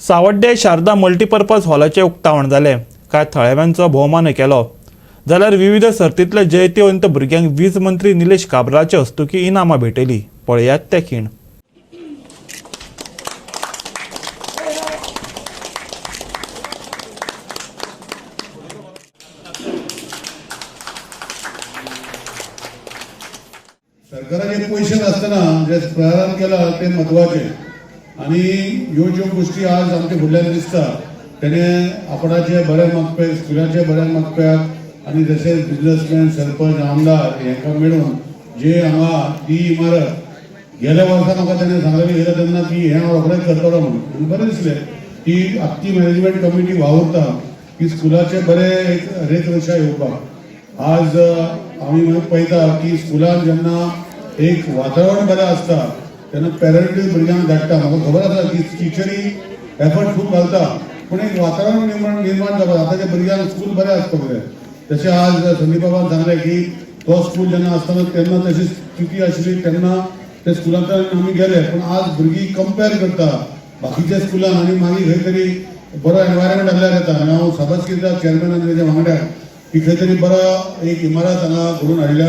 सावड्डे Sharada multipurpose हॉलाचें उक्तावण जालें. कांय थळाव्यांचो भोवमानय केलो. जाल्यार विविध सर्तींतले जैतिवंत भुरग्यांक वीज मंत्री निलेश काब्राचे हस्तुकीं इनामां भेटयलीं. पळयात ते खीण. सरकाराचे पयशे नासतना जे प्रयारान केला ते म्हत्वाचे आनी ह्यो ज्यो गोश्टी आज आमच्या फुडल्यान दिसता तेणे आपणाचे बरें मागप्याक, स्कुलाचे बरें मागप्याक आनी तशेंच बिजनसमॅन, सरपंच, आमदार हांकां मेळून जे हांगा ती इमारत गेल्या वर्सा म्हाका तेणें सांगलेली येयला तेन्ना की हें हांव रोखडेंच करतलो म्हणून आनी बरें दिसलें की आख्खी मॅनेजमेंट कमिटी वावुरता की स्कुलाचे बरें एक रेखरेशा येवपाक. आज आमी पळयता की स्कुलान जेन्ना एक वातावरण बरें आसता तेन्ना पेरंटूय भुरग्यांक धाडटा. म्हाका खबर आसा की टिचरी एफर्ट खूब घालता, पूण एक वातावरण निर्माण निर्माण जावपाक आतांच्या भुरग्यांक स्कूल बरें आसपाक जाय. तशें आज संदीप बाबान सांगलें की तो स्कूल जेन्ना आसतना तेन्ना तशी स्थिती आशिल्ली, तेन्ना त्या स्कुलांतल्यान आमी गेले, पूण आज भुरगीं कंपेर करता बाकीच्या स्कुलान आनी मागीर खंय तरी बरो एनवायरमेंट आसल्यार येता. आनी हांव शाबासकी दिता चेअरमॅन आनी तेज्या वांगड्याक की खंय तरी बरो एक इमारत हांगा घडोवन हाडल्या.